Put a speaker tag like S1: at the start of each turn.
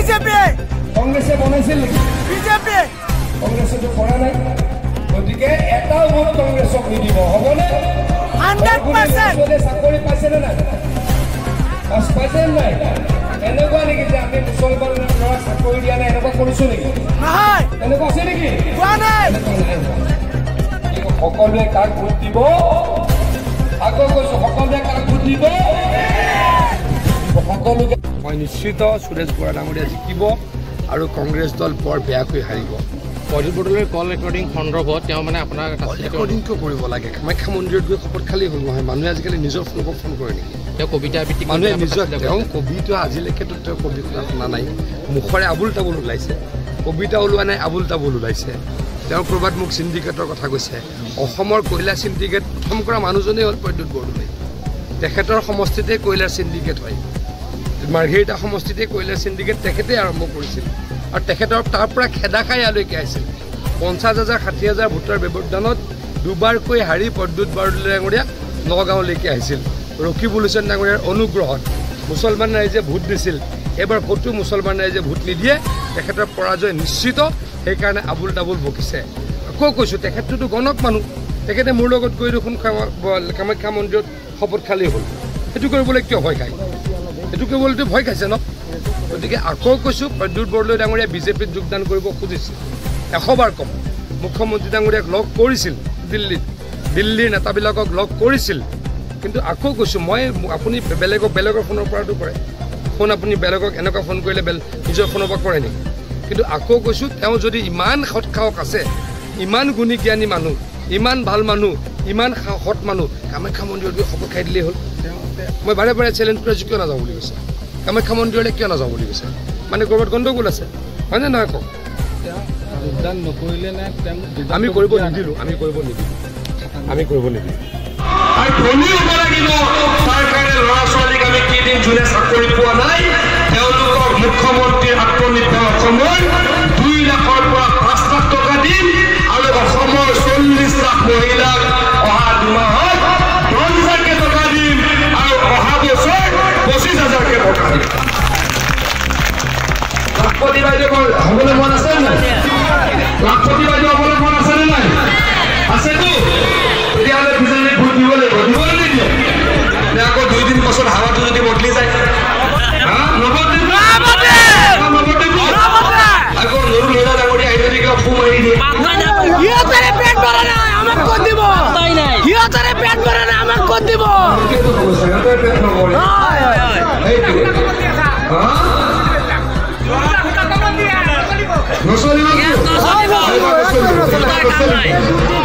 S1: BJP.
S2: কংগ্ৰেছে বনাইছিল নেকি?
S1: বিজেপি।
S2: কংগ্ৰেছেতো কৰা নাই। গতিকে এটাও ভোট কংগ্ৰেছক নিদিব, হ'বনে?
S1: 100%।
S2: চাকৰি পাইছেনে নাই? পাইছে নাই? এনেকুৱা নেকি যে আমি মুছলমান ল'ৰাক চাকৰি দিয়া নাই, এনেকুৱা কৰিছো নেকি?
S1: নহয়।
S2: এনেকুৱা আছে নেকি?
S1: কোৱা নাই।
S2: সকলোৱে কাক ভোট দিব? আকৌ কৈছো, সকলোৱে কাক ভোট দিব? সকলোকে। মই নিশ্চিত সুৰেশ বৰা ডাঙৰীয়া জিকিব আৰু কংগ্ৰেছ দল বৰ বেয়াকৈ হাৰিব।
S3: প্ৰদ্যুৎ বৰদলৈৰ কল ৰেকৰ্ডিং সন্দৰ্ভত তেওঁ মানে আপোনাৰ
S2: ৰেকৰ্ডিং কিয় কৰিব লাগে? কামাখ্যা মন্দিৰত গৈ শপত খালী হ'ল নহয়। মানুহে আজিকালি নিজৰ ফোনৰ পৰা ফোন কৰে নেকি?
S3: তেওঁ কবিতা আবৃত্তি,
S2: মানুহে নিজৰ, তেওঁ কবিতা আজিলৈকেতো তেওঁ কবিতা শুনা নাই, মুখৰে আবুল তাবুল ওলাইছে। কবিতা ওলোৱা নাই, আবুল তাবুল ওলাইছে। তেওঁ ক'ৰবাত মোক চিণ্ডিকেটৰ কথা কৈছে। অসমৰ কয়লা চিণ্ডিকেট প্ৰথম কৰা মানুহজনেই হ'ল প্ৰদ্যুৎ বৰদলৈ। তেখেতৰ সমষ্টিতে কয়লাৰ চিণ্ডিকেট হয়, মাৰ্ঘেৰিটা সমষ্টিতে কয়লাৰ চিণ্ডিকেট তেখেতেই আৰম্ভ কৰিছিল আৰু তেখেতৰ তাৰ পৰা খেদা খাই ইয়ালৈকে আহিছিল। 50,000 60,000 ভোটৰ ব্যৱধানত দুবাৰকৈ হাৰি প্ৰদ্যুৎ বৰদলৈ ডাঙৰীয়া নগাঁৱলৈকে আহিছিল। ৰকিবুল হুছেইন ডাঙৰীয়াৰ অনুগ্ৰহত মুছলমান ৰাইজে ভোট দিছিল। এইবাৰ ক'তো মুছলমান ৰাইজে ভোট নিদিয়ে, তেখেতৰ পৰাজয় নিশ্চিত। সেইকাৰণে আবুল তাবুল বকিছে। আকৌ কৈছোঁ, তেখেতটোতো গণক মানুহ, তেখেতে মোৰ লগত গৈ দেখোন কামাখ্যা মন্দিৰত শপত খালী হ'ল। সেইটো কৰিবলৈ কিয় ভয় খায়? সেইটো কৰিবলৈতো ভয় খাইছে ন? গতিকে আকৌ কৈছোঁ, প্ৰদ্যুৎ বৰদলৈ ডাঙৰীয়া বিজেপিত যোগদান কৰিব খুজিছিল, 100 বাৰ কম। মুখ্যমন্ত্ৰী ডাঙৰীয়াক লগ কৰিছিল দিল্লীত, দিল্লীৰ নেতাবিলাকক লগ কৰিছিল। কিন্তু আকৌ কৈছোঁ মই, আপুনি বেলেগক বেলেগৰ ফোনৰ পৰাতো কৰে ফোন, আপুনি বেলেগক এনেকুৱা ফোন কৰিলে নিজৰ ফোনৰ পৰা কৰে নেকি? কিন্তু আকৌ কৈছোঁ, তেওঁ যদি ইমান সৎ সাহস আছে, ইমান গুণী জ্ঞানী মানুহ, ইমান ভাল মানুহ, ইমান সৎ মানুহ, কামাখ্যা মন্দিৰত গৈ শপত খাই দিলেই হ'ল। মই বাৰে বাৰে চেলেঞ্জ কৰিছোঁ, কিয় নাযাওঁ বুলি কৈছে? কামাখ্যা মন্দিৰলৈ কিয় নাযাওঁ বুলি কৈছে? মানে ক'ৰবাত গণ্ডগোল আছে, হয়নে নহয় কওক?
S3: যোগদান নকৰিলে নে?
S2: আমি কৰিব নিদিলোঁ, আমি কৰিব নিদিলোঁ, আমি কৰিব নিদিলোঁ।
S4: আৰু ধনী হ'ব লাগিব, তাৰ কাৰণে ল'ৰা ছোৱালীক আমি কি দিম? যোনে চাকৰি পোৱা নাই তেওঁলোকক মুখ্যমন্ত্ৰীৰ আত্মনিৰ্ভৰ অসমৰ 2 লাখৰ পৰা 5 লাখ টকা দিম আৰু অসমৰ 40 লাখ মহিলাক অহা 2 মাহত 10 হাজাৰকে টকা দিম আৰু অহা বছৰ 25 হাজাৰকে টকা দিম। লাখপতি বাইদেউ হ'বলৈ মন আছে নাই? লাখপতি বাইদেউ হ'বলৈ মন আছেনে নাই? আছেতো? তেতিয়াহ'লে বিজেপিক ভোট দিব লাগিব। দিবলৈ নিদিয়ে নে? আকৌ 2 দিন পাছত হাৱাটো যদি বদলি যায়? হা, নবদলিব? নবদলিব? আকৌ নৰুল হুদা ডাঙৰীয়া আহি যদি কিবা ফু মাৰি দিয়ে?
S1: সিহঁতৰে পেট ভৰা নাই, আমাক ক'ত দিব? সিহঁতৰে পেট ভৰা নাই, আমাক ক'ত দিব?
S2: সেইটো সমস্যা, সিহঁতে পেট নভৰে। সেইটোৱে। হা? নচলিব কি? নচলিব, নচলিব।